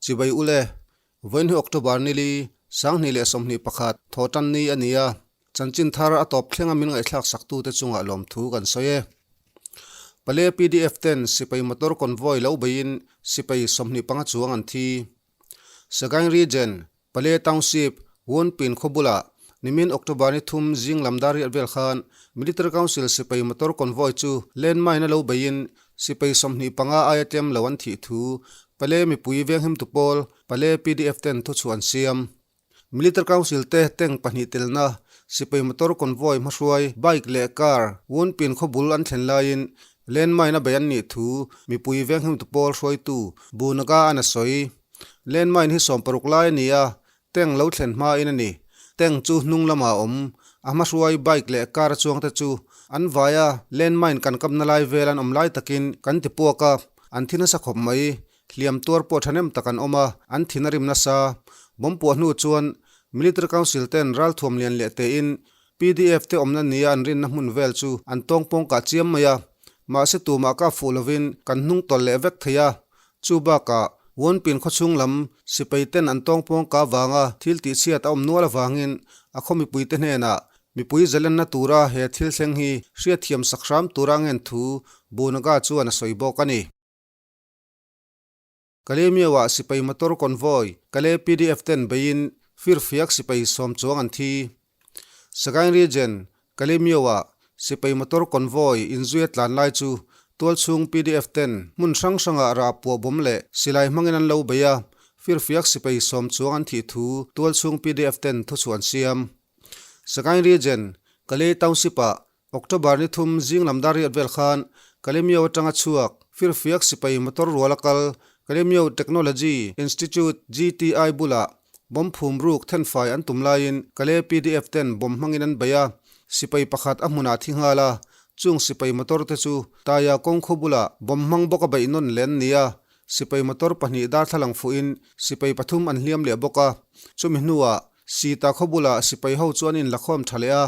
Chibai ule, Vawiin hi October nili, 2021, Thawhtan ni a ni a, chanchin thar a tawp thlenga min ngaihthlak saktute chungah lawmthu kan sawi e. Pale pdf ten sipai motor convoy lo beiin sipai 25 chuang an thi. Sagaing Region, Pale Township, Wunpin khaw bulah nimin October ni thum zing lam dar riat vel khan Military Council sipai motor convoy chu landmine a lo beiin sipai 25 aia tlem lo an thih thu Pale mipui venghimtu pawl Pale pdf ten thuchhuah an siam. Military Council te tank pahnih telna sipai motor convoy hmahruai bike leh car Wunpin khaw bul an thlen laiin landmine a bei an nih thu mipui venghimtu pawl hruaitu Bunaga an a sawi. Landmine hi 60 lai a ni a, tank lo thlen hmain a ni. Tank chu hnung lamah a awm. A hmahruai bike leh car chuangte chu an vai a, landmine kan kapna lai vel an awm lai takin kan ti puak a, an thi nasa khawp mai. Hliam tuar pawh thahnem tak an awm a, an thin a rim nasa. Bomb puah hnu chuan Military Council ten ralthuam lian leh tein pdf te awmna nia an rinna hmun vel chu an tawngpawng kah chiam mai a, mahse tumah kah fuh lovin kan hnung tawlh leh vek thei a. Chu bakah Wonpin khawchhung lam sipai ten an tawngpawng kah vanga thil tihchhiat a awm nual avangin a khaw mipuite hnenah mipui zalenna tura he thil thleng hi hriatthiam sak hram tura ngen thu Bunaga chuan a sawi bawk a ni. Kalemyo-ah sipai motor convoy Kale pdf ten beiin firfiak sipai 10 chuang an thi. Sagaing Region, Kalemyo-ah sipai motor convoy inzuia tlan lai chu tualchhung pdf ten hmun hrang hrangah rah puah bawm leh silai hmangin an lo bei a, firfiak sipai 10 chuang an thih thu tualchhung pdf ten thuchhuah an siam. Sagaing Region, Kale Township-ah October ni thum zing lam dar riat vel khan Kalemyo atanga chhuak firfiak sipai motor rual a kal Kalemyo Technology Institute, GTI, bulah bomb phum ruk thenfai an tum laiin Kale pdf ten bomb hmangin an bei a, sipai pakhat a hmunah thi nghal a, chung sipai motor te chu Taya kawng khaw bulah bomb hmang bawk a beih nawn len nia sipai motor pahnih darthlalang fuhin sipai pathum an hliam leh bawk a, chumi hnuah Sita khaw bulah sipai ho chu an inlakhawm tha leh a,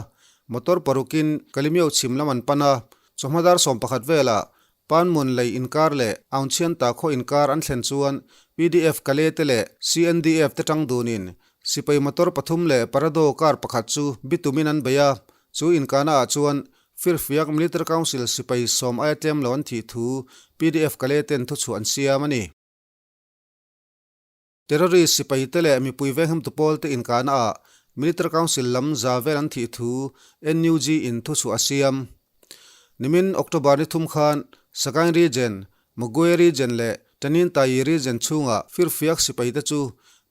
motor parukin Kalimyo chhim lam an pan a, chawhma dar 11 velah Panmun lei inkar leh Aunchhianta khaw inkar an thlen chuan pdf Kale te leh CNDF te tang dunin sipai motor pathum leh Parado car pakhat chu bitumin an bei a, chu inkahna ah chuan Firfiak Military Council sipai 10 aia tlem lo an thih thu pdf Kale ten thuchhuah an siam a ni. Terrorist sipaite leh mipui venghimtu pawlte inkahna ah Military Council lam za vel an thih thu NUG in thuchhuah a siam. Nimin October ni thum khan Sagaing Region, Magway Region leh Taninthayi Region chhungah firfiak sipaite chu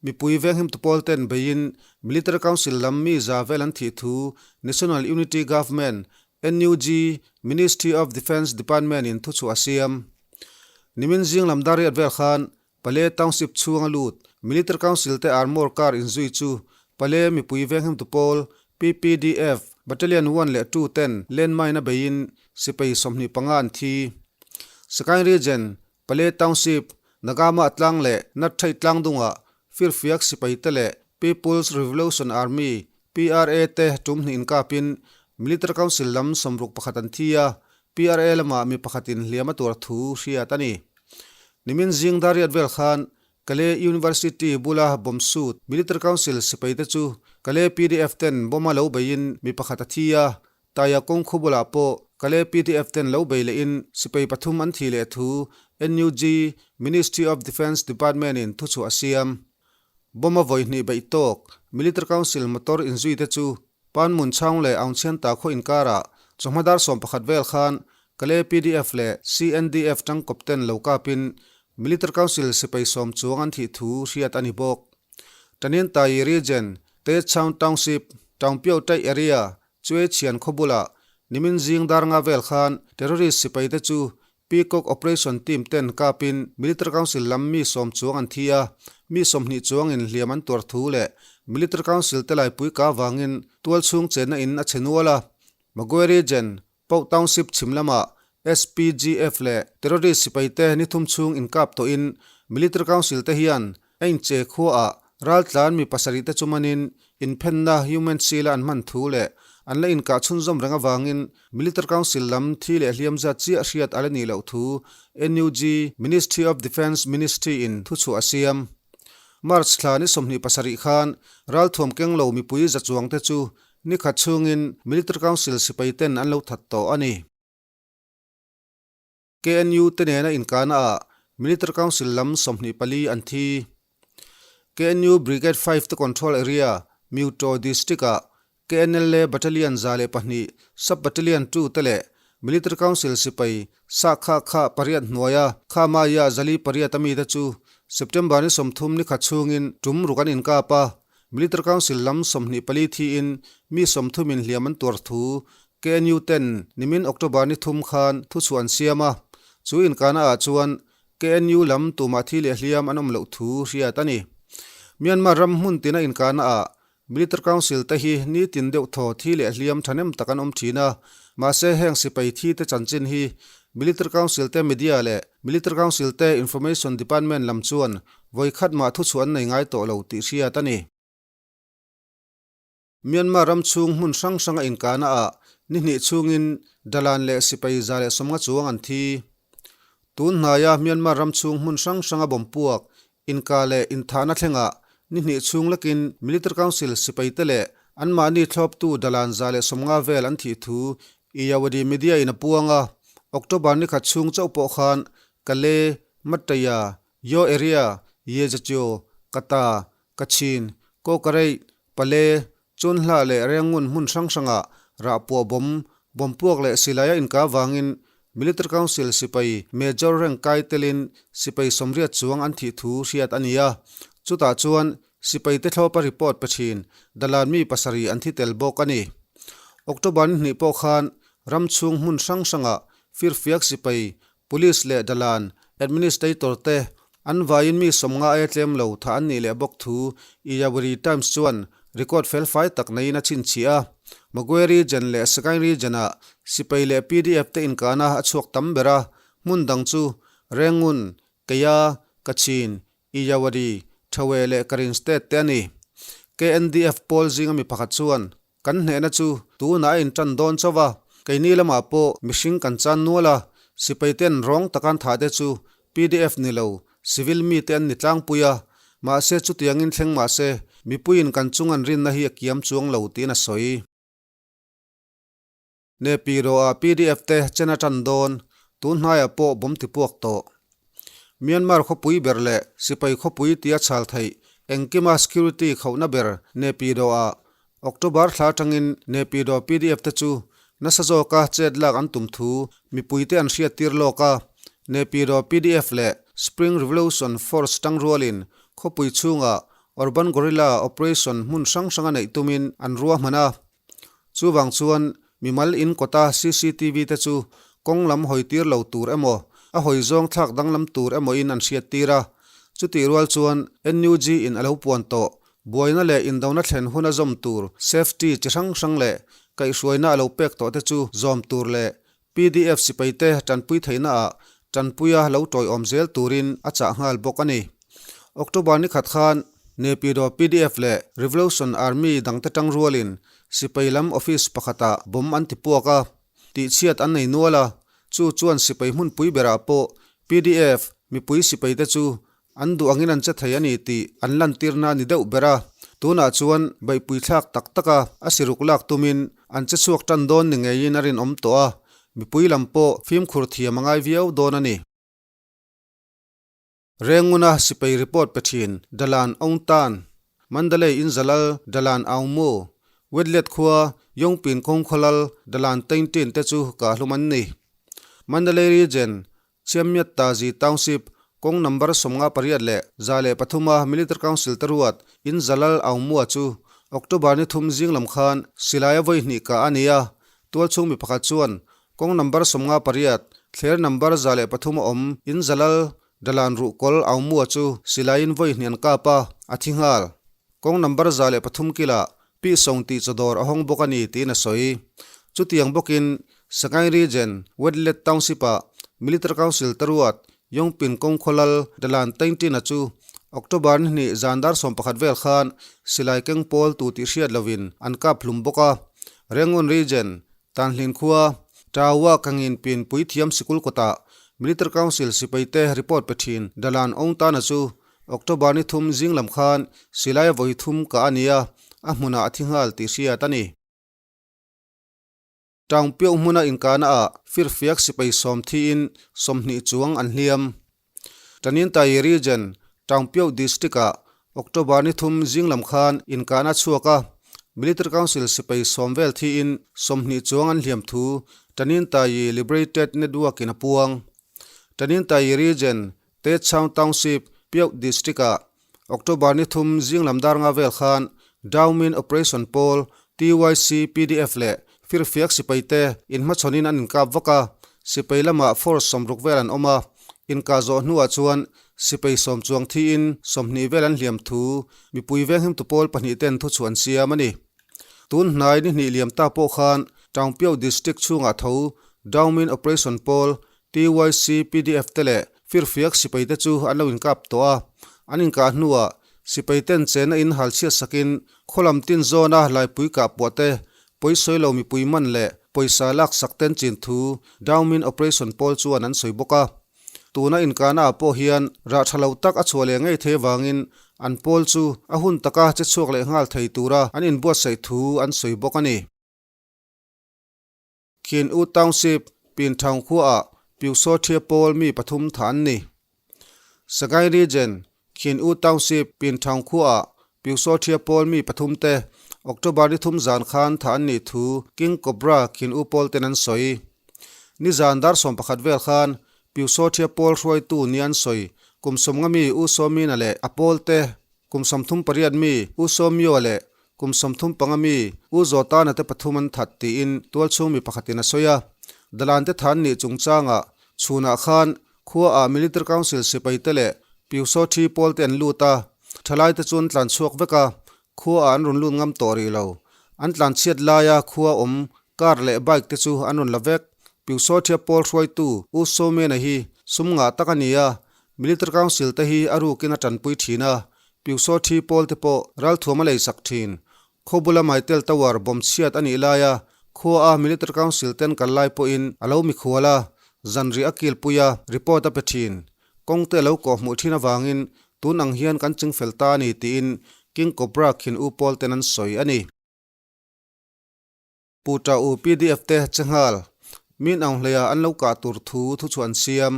mipui venghimtu pawlten beiin Military Council lam mi za vel an thih thu National Unity Government, NUG, Ministry of Defence Department in thuchhuah a siam. Nimin zing lam dar riat vel khan Pale Township chhunga lut Military Council te armour car inzui chu Pale mipui venghimtu pawl PPDF Battalion one leh two ten landmine a beiin sipai 25 an thi. Sagaing Region, Pale Township, Nagama tlang leh Natthai tlang dungah firfiak sipai te leh People's Revolution Army, PRA, te tum hnih inkapin Military Council lam 61 an thi a, PRA lamah mi pakhatin hliam a tuar thu hriat a ni. Nimin zing dar riat vel khan Kale University bula bomb sut Military Council sipaite chu Kale pdf ten bomb a lo beiin mi pakhat a thi a, Taya kawng khu bulah pawh Kale pdf ten lo bei lehin sipai pathum an thi leh thu NUG Ministry of Defence Department in thuchhuah a siam. Bomb a vawi hnih beih tawk Military Council motor inzuite chu Panmun chhang leh Aungchhianta khaw inkarah chawhma dar 11 vel khan Kale pdf leh CNDF tangkawp ten lo kapin Military Council sipai 10 chuang an thih thu hriat a ni bawk. Taninthayi Region, Techhaung Township, Taungpyo Tai Area, Chue Chhian khaw bulah nimin zing dar nga vel khan terrorist sipai te chu Peacock Operation Team ten kapin Military Council lam mi 10 chuang an thi a, mi 20 chuangin hliam an tuar thu leh Military Council te laipui ka avangin tual chhung chenna in a che nual a. Magway Region, Pauk Township chhim lamah SPGF leh terrorist sipai te ni thum chhung inkap tawhin Military Council te hian a inche khuaah raltlan mi pasarih te chu manin inphenna human shield a an hman thu leh an la inkah chhunzawm reng avangin Military Council lam thi leh hliam zat chiah hriat a la nih loh thu NUG, Ministry of Defence Ministry in thuchhuah a siam. March thla ni 27 khan ralthuam keng lo mipui za chuangte chu ni khat chhungin Military Council sipai ten an lo that tawh a ni. KNU te nena inkahna ah Military Council lam 24 an thi. KNU Brigade 5 te control area Myuto District ah KNLA Battalion 102 Sub Battalion 2 te leh Military Council sipai sa kha kha pariat hnuaia kha maia 408 a mite chu September ni 30 ni khat chhungin tum ruk an inkap a, Military Council lam 24 thiin mi 30 in hliam an tuar thu KNU ten nimin October ni 3 khan thuchhuah an siam a, chu inkahna ah chuan KNU lam tumah thi leh hliam an awm loh thu hriat a ni. Myanmar ram hmun tina inkahna ah Military Council te hi nitin deuh thaw thi leh hliam thahnem tak an awm thin a, mahse heng sipai thi te chanchin hi Military Council te media leh Military Council te Information Department lam chuan vawi khat mah thuchhuah an nei ngai tawh lo tih hriat a ni. Myanmar ram chhung hmun hrang hranga inkahna ah ni hnih chhungin Dalan leh sipai 150 chuang an thi. Tun hnaia Myanmar ram chhung hmun hrang hranga bomb puak Inka leh inthahna thlengah ni hnih chhung lakin Military Council sipaite leh anmahni thlawptu Dalan 150 vel an thih thu Iyawadi Media in a puang a. October ni khat chhung chauh pawh khan Kale, Mattaya, Yaw Area, Yezachio, Kata, Kachin, Kawkareih, Pale, Chunhla leh Rengun hmun hrang hrangah rah puah bawm, bawm puak leh silai a inka avangin Military Council sipai Major rank kai telin sipai 80 chuang an thih thu hriat a ni a. Chutah chuan sipai te thlawpa report pe thin Dalan mi pasarih an thi tel bawk a ni. October ni hnih pawh khan ram chhung hmun hrang hrangah firfiak sipai Police leh Dalan Administrator te an vaiin mi 50 aia tlem lo thah an nih leh bawk thu Iyawari Times chuan record felfai tak neiin a chhinchhiah a. Magwe Region leh Sagaing Region-ah sipai leh PDF te inkahna a chhuak tam ber a, hmun dang chu Rengun, Keia, Kachin, Iyawari, Thawe leh Karin State te a ni. KNDF pawl zinga mi pakhat chuan Kan hnehna chu tunah a intan dawn chauh a, keini lamah pawh mihring kan chan nual a, sipai ten rawng taka an thah te chu PDF ni lo, civil mite an ni tlangpui a, mahse chutiangin thleng mahse mipuiin kan chung an rinna hi a kiam chuang lo tiin a sawi. Nepi rawhah PDF te chen a tan dawn, tun hnaiah pawh bawm ti puak tawh. Myanmar khawpui ber leh sipai khawpui tia chhal theih engkima security khauhna ber Nepi rawhah October thla atangin Naypyidaw PDF te chu nasa zawka chet lak an tum thu mipuite an hriattir lawk a. Naypyidaw PDF leh Spring Revolution Force tangrualin khawpui chhungah Urban Guerrilla Operation hmun hrang hranga neih tumin an ruahman a. Chuvang chuan mimal in kawta CCTV te chu kawng lam hawi tir lo tur emaw, a hawi zawng thlak danglam tur emawin an hriattir a. Chutih rual chuan NUG in a lo puan tawh Buaina leh indona thlen huna zawm tur safety chi hrang hrang leh kaihhruaina a lo pek tawh te chu zawm tur leh PDF sipaite tanpui theihna ah tanpuia lo tawiawm zel turin a chah nghal bawk a ni. October ni khat khan Naypyidaw PDF leh Revolution Army dangte tangrualin sipai lam office pakhatah bomb an ti puak a, tihchhiat an nei nual a, chu chuan sipai hmunpui berah pawh PDF mipui sipaite chu An duh angin an che thei a ni tih an lantirna a ni deuh ber a, tunah chuan beihpui thlak tak taka a siruk lak tumin an che chhuak tan dawn ni ngeiin a rinawm tawh a, mipui lam pawh fimkhur thiam a ngai viau dawn a ni. Renguna sipai report pe thin Dalan Aung Tan, Mandalay in Zalal Dalan Aung Mu, Wetlet khua Yongpin Kawngkhawlal Dalan Taintin te chu kahhlum an ni. Mandalay Region Chiammiat Tazi Township, kawng number 58 leh 103 a Military Council te ruat in Zalal Aungmua chu October ni 3 zing lam khan silai a vawi hnih kah a ni a. Tualchhung mi pakhat chuan kawng number 58, thler number 103 a awm in Zalal Dalan Ruhkawl Aungmua chu silaiin vawi hnih an kap a, a thi nghal. Kawng number 103 kilah Pi Song tih chawdawr a hawng bawk a ni tiin a sawi. Chutiang bawkin Sagaing Region, Wetlet Township-ah Military Council te ruat Yongpin Kawngkhawlal Dalan Taintina chu October ni hnih zan dar 11 vel khan silai keng pawl tu tih hriat lovin an kap hlum bawk a. Rangoon Region, Tanhlin khua, Tawa Kangin Pin Puithiam Sikul kawtah Military Council sipaite report pe thin Dalan Ongtana chu. October ni thum zing lam khan silai vawi thum kah a ni a, a hmunah a thi nghal tih hriat a ni. Taungpiau hmuna inkahna ah firfiak sipai sawm thiin 20 chuang an hliam. Tanintayi Region, Taungpiau District ah October ni thum zing lam khan inkahna a chhuak a, Military Council sipai sawm vel thiin 20 chuang an hliam thu Tanintayi Liberated Network in a puang. Tanintayi Region, Tetchang Township, Piau District ah October ni thum zing lam dar nga vel khan Daumin Operation pawl, TYC, pdf leh Firfiak sipai te inhmachhawnin an inkap vak a, sipai lamah force 60 vel an awm a, inkah zawh hnuah chuan sipai sawm chuang thiin 20 vel an hliam thu mipui venghimtu pawl pahnih ten thuchhuah an siam a ni. Tun hnai ni hnih liam ta pawh khan Taungpiau District chhungah tho Daumin Operation pawl, TYC, pdf te leh Firfiak sipai te chu an lo inkap tawh a, an inkah hnuah sipai ten chena in hal chhiat sakin khaw lam tin zawna laipui kah puah te, pawisawi lo mipui man leh pawisa lak sak ten chin thu Daumin Operation pawl chuan an sawi bawk a. Tuna inkahna ah pawh hian rah tha lo tak a chhuah leh ngei thei avangin an pawl chu a hun taka che chhuak leh nghal thei tura an inbuatsaih thu an sawi bawk a ni. Khin U Township, Pinthang khuaah Pyusawthia pawl mi pathum tha an ni. Sagaing Region, Khin U Township, Pinthang khuaah Pyusawthia pawl mi pathum te October ni thum zan khan tha an nih thu King Cobra Khin U pawl ten an sawi. Nizan dar 11 vel khan Pyusawthia pawl hruaitu ni an sawi kum 50 mi U Sawmina leh a pawl te kum 38 mi U Sawmioa leh Kum 35 mi U Zawtana te pathum an that tiin tualchhung mi pakhatin a sawi a. Dalan te than nih chungchangah chhunah khan khuaah Military Council sipai te leh Pyusaw thi pawl te an lut a, thalai te chu an tlan chhuak vek a, khuaah an rawn lut ngam tawh rih lo. An tlan chhiat laia khua awm car leh bike te chu an rawn la vek. Pyusaw thia pawl hruaitu U Sawmena hi sum ngah tak a ni a, Military Council te hi a rukin a tanpui thin a, Pyusaw thi pawl te pawh ralthuam a lei sak thin. Khaw bula Maitel Tower bawm chhiat a nih laia khua a Military Council ten kal lai pawhin a lo mikhual a, zanriah a kilpui a, report a pe thin. Kawng te a lo kawh hmuh thin avangin tun ang hian kan chingfel ta a ni tiin King Cobra khin u pawl ten an sawi a ni. Pu Ta U pdf te che nghal min ang hleia an lo kah tur thu thuchhuah an siam.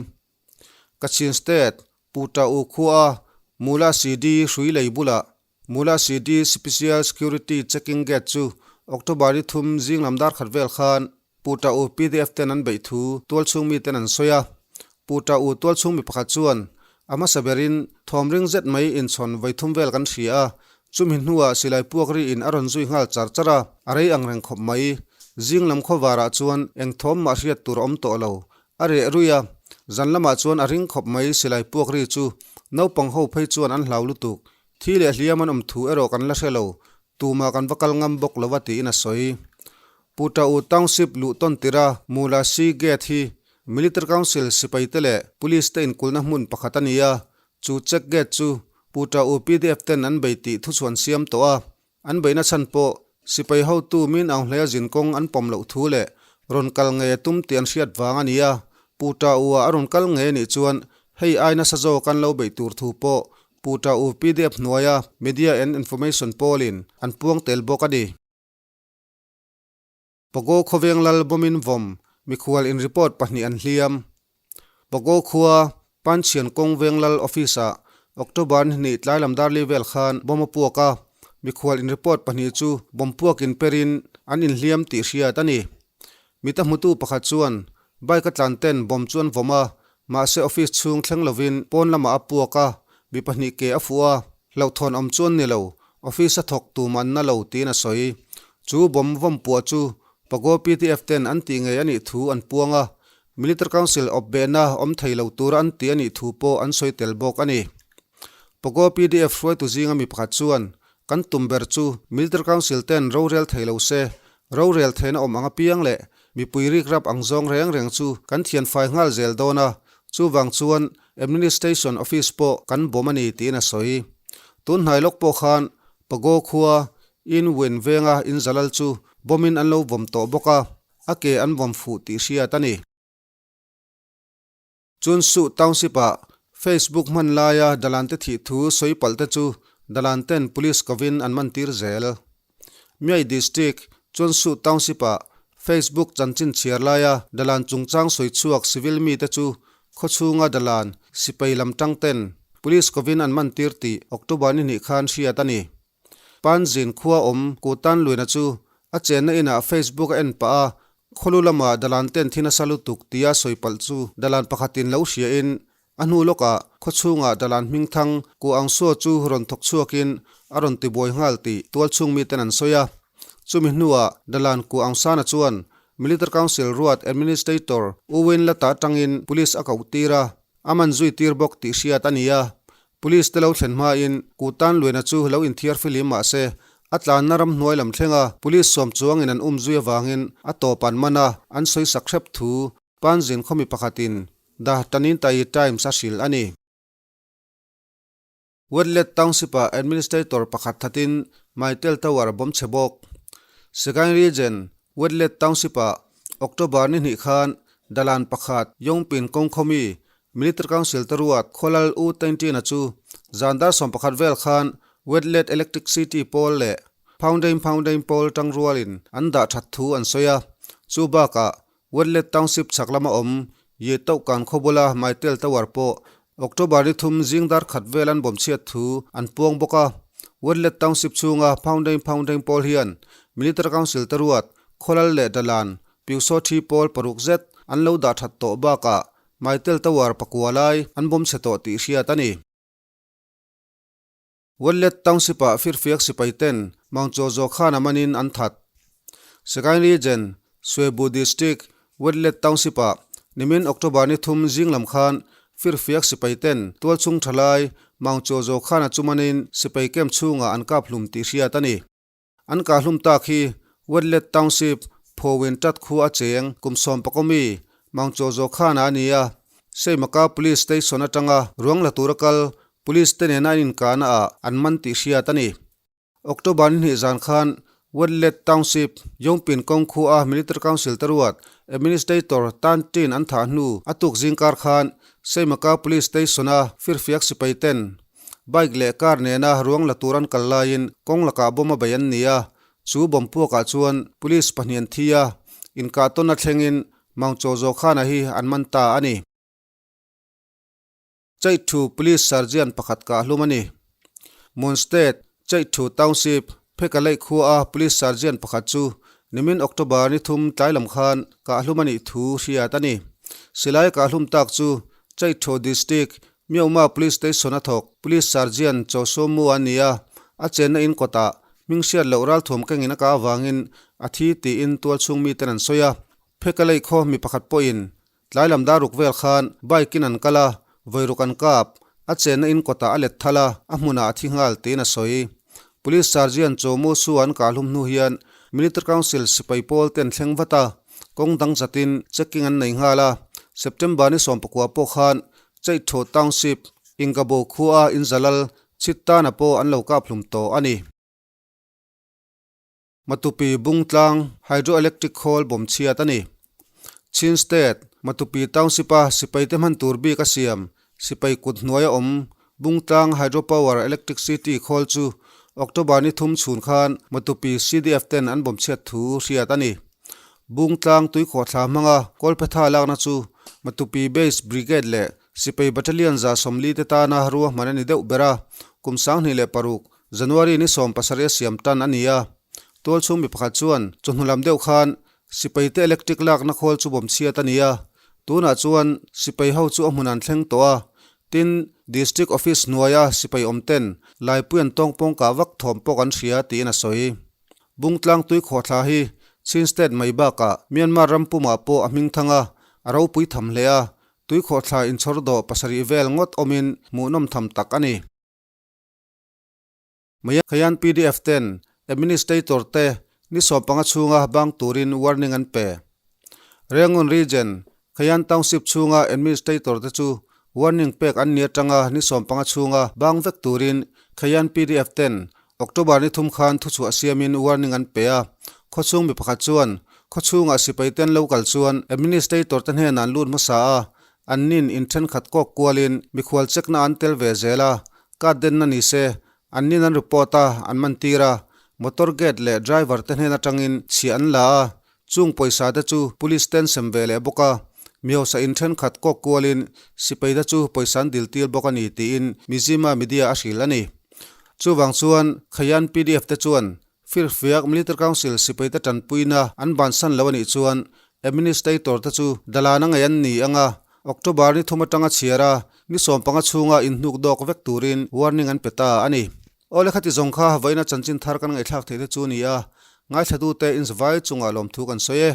Kachin State, Pu Ta U khua Mula CD hrui lei bulah Mula CD Special Security Checking Gate chu October ni thum zing lam dar khat vel khan Pu Ta U pdf ten an beih thu tualchhung mi ten an sawi a. Pu Ta U tualchhung mi pakhat chuan a hmasa berin thawm ring zet mai inchhawn vawi thum vel kan hria a, chumi hnuah silai puak riin a rawn zui nghal char char a, a rei ang reng khawp mai. Zing lam khawvarah chuan eng thawm mah hriat tur a awm tawh lo. A reh rui a, zan lamah chuan a ring khawp mai silai puak ri chu naupang ho phei chuan an hlau lutuk. Thi leh hliam an awm thu erawh kan la hre lo, tumah kan va kal ngam bawk lo a tiin a sawi. Pu Ta U Township luh tawn tirha Mula Si Gate hi Military Council sipai te leh Police te inkulhna hmun pakhat a ni a, chu check gate chu Pu Ta U pdf ten an bei tih thuchhuan siam tawh a, an beihna chhan pawh sipai hotu Min Aung Hlei a zin kawng an pawm loh thu leh rawn kal ngei a tum tih an hriat vang a ni a, Pu Ta U ah a rawn kal ngei a nih chuan hei ai nasa zawk an lo beih tur thu pawh Pu Ta U pdf hnuaia Media and Information pawlin an puang tel bawk a ni. Pago khawveng lal bawmin vawm mikhual in report pahnih an hliam. Pago khua Panchhian kawng veng lal office ah October ni hnih tlai lam darli vel khan bawm a puak a, mikhual in report pahnih chu bawm puak in per in an inhliam tih hriat a ni. Mit a hmutu pakhat chuan bike a tlan ten bawm chu an vawm a, mahse office chhung thleng lovin pawn lamah a puak a, mi pahnih ke a fuh a, hlauhthawn awm chu an ni lo, office a thawk tum an na lo tiin a sawi. Chu bomb vawm puah chu Pago pdf ten an tih ngei a nih thu an puang a, Military Council awp behna awm thei lo tura an tih a nih thu pawh an sawi tel bawk a ni. Pago pdf hruaitu zinga mi pakhat chuan, Kan tum ber chu Military Council ten rorel thei lo se, rorel theihna awm ang apiang leh mipui rikrap ang zawng reng reng chu kan thianfai nghal zel dawn a, chuvang chuan Administration Office pawh kan bawm a ni tiin a sawi. Tun hnai lawk pawh khan Pago khua In Wen venga in zalal chu bawmin an lo vawm tawh bawk a, a ke an vawm fuh tih hriat a ni. Chunsuh Township-ah Facebook hman laia Dalan te thih thu sawi palh te chu Dalan ten police kovin an man tir zel. Miai District, Chonsu Township-ah Facebook chanchin chhiar laia Dalan chungchang sawi chhuak civil mite chu khawchhunga Dalan sipai lam tang ten police kovin an man tir tih October ni hnih khan hriat a ni. Panzin khua awm Kutan Luina chu a chenna inah Facebook a en pah a, khawlu lama Dalan ten thi nasa lutuk tia sawi palh chu Dalan pakhatin lo hriain a hnu lawkah khawchhungah Dalan hmingthang Ku Aung Saw chu rawn thawk chhuakin a rawn tibuai nghal tih tualchhung miten an sawi a. Chumi hnuah Dalan Ku Aung Sana chuan Military Council ruat Administrator U Win Lata atangin Police a koh tir a, a man zui tir bawk tih hriat a ni a. Police te lo thlen hmain Kutan Luena chu lo inthiar filim mah se, a tlanna ramhnuai lam thlenga Police sawm chuangin an um zui avangin a tawp an man a, an sawi sak hrep thu Panzin khawmi pakhatin The Tanintayee Times a hrilh a ni. Wetlet Township-ah Administrator pakhat thatin Mytel Tower bawm chhe bawk. Sagaing Region, Wetlet Township-ah October ni hnih khan Dalan pakhat Yongpin kawngkhawmi Military Council te ruat Khawlal U Taintina chu zan dar 11 vel khan Wetlet Electric City pawl leh Phaundain Phaundain pawl tangrualin an dah that thu an sawi a. Chu bakah Wetlet Township chhak lama awm Ye Toh Kan khaw bula Mytel Tower pawh October ni thum zing dar khat vel an bawm chhiat thu an puang bawk a. Wetlet Township chhunga Phaundain Phaundain pawl hian Military Council te ruat Khawlal leh Dalan Piusaw thi pawl paruk zet an lo dah that tawh bakah Mytel Tower pakua lai an bawm chhe tawh tih hriat a ni. Wetlet Township-ah firfiak sipai ten Mount Chaw Khan a manin an that. Sagaing Region, Swebu District, Wetlet Township-ah nimin October ni thum zing lam khan firfiak sipai ten tualchhung tha lai Mount Chaw Khan a chu manin sipai camp chhungah an kap hlum tih hriat a ni. An kah hlum tak hi Wetlet Township, Phawin Tat khua a cheng kum sawm pakawmi Mount Chaw Khana a ni a. Seimaka Police Station atanga ruang la tura kal Police te nena an inkahna ah an man tih hriat a ni. October ni hnih zan khan Wetlet Township, Yongpin kawng khua a Military Council te ruat Administrator Tan Tin an thah hnu a tuk zingkar khan Seimaka Police Station a firfiak sipai ten Bike leh car nena ruang la tur an kal laiin kawng lakah bomb a bei an ni a, chu bomb puakah chuan police pahnih an thi a, inkah tawn a thlengin Mount Chaw Zaw Khana hi an man ta a ni. Chaihthu Police Sergeant pakhat kah hlum a ni. Mon State, Chaihthu Township, Phekaleih khua a Police Sergeant pakhat chu nimin October ni thum tlai lam khan kah hlum a nih thu hriat a ni. Silai kah hlum tak chu Chaihthu District, Myaungma Police Station a thawk Police Sergeant Cho Su Mu a ni a, a chenna in kawtah hming hriat loh ralthuam kengin a kah avangin a thi tiin tualchhung miten an sawi a. Phekalei khaw mi pakhat pawhin tlai lam dar ruk vel khan bike in an kal a, vawi ruk an kap, a chenna in kawtah a let thal a, a hmunah a thi nghal tiin a sawi. Police Sergeant Cho Mu Su an kah hlum hnu hian Military Council sipai pawl te an thleng vat a, kawng dang zatin checking an nei nghal a. September ni 19 pawh khan Chaihthaw Township, Ingabo khua a inzalal Chittana pawh an lo kap hlum tawh a ni. Matupi Bungtlang Hydroelectric khawl bawm chhiat a ni. Chin State, Matupi Township-a sipaite hman tur bik a siam, sipai kut hnuaia awm Bungtlang Hydropower Electricity khawl chu October ni thum chhun khan Matupi CDF ten an bawm chhiat thu hriat a ni. Bungtlang tuikhawhthla hmanga Kawlphetha lakna chu Matupi Base Brigade leh Sipai Battalion 140 te tana ruahman a ni deuh ber a, kum 2006 January ni 17 a siam tan a ni a. Tualchhung mi pakhat chuan chawhnu lam deuh khan Sipaite electric lakna khawl chu bawm chhiat a ni a, tunah chuan sipai ho chu a hmun an thleng tawh a, tin District Office hnuaia sipai awm ten laipui an tawng pawng kah vak thawm pawh kan hria tiin a sawi. Bungtlang tui khawhthla hi Chin State mai bakah Myanmar ram pumah pawh a hming thang a, a ropui tham hle a, tui khawhthla inchhawr dawh pasarih vel ngawt awmin hmuhnawm tham tak a ni. Khayan pdf ten Administrator te ni 15 chhunga bang turin warning an pe. Rangoon Region, Khayan Township chhunga Administrator te chu warning pek an ni atanga ni 15 chhunga bang vek turin Khayan pdf ten October ni thum khan thuchhuah siamin warning an pe a. Khawchhung mi pakhat chuan khawchhungah sipai ten lo kal chuan Administrator te hnenah an lut hmasa a. An nin in thenkhat kawk kualin mikhual check na an tel ve zel a, card denna ni se an nin an report a, an man tir a, motor gate leh driver te hnen atangin chhiah an la a, chung pawisa te chu police ten sem ve leh bawk a, mi hausa in thenkhat kawk kualin sipai te chu pawisa an dil tir bawk a ni tiin Mizzima media a hrilh a ni. Chuvang chuan Khayan pdf te chuan Firfiak Military Council sipaite tanpuina an bansan lo a nih chuan Administrator te chu dalan a ngaih an ni ang a, October ni thum atanga chhiar a, ni 15 chhunga inhnuk dawk vek turin warning an pe ta a ni. Awle khati zawng kha vawiina chanchin thar kan ngaihthlak theih te chu a ni a, ngaithlatute inzavai chungah lawmthu kan sawi e.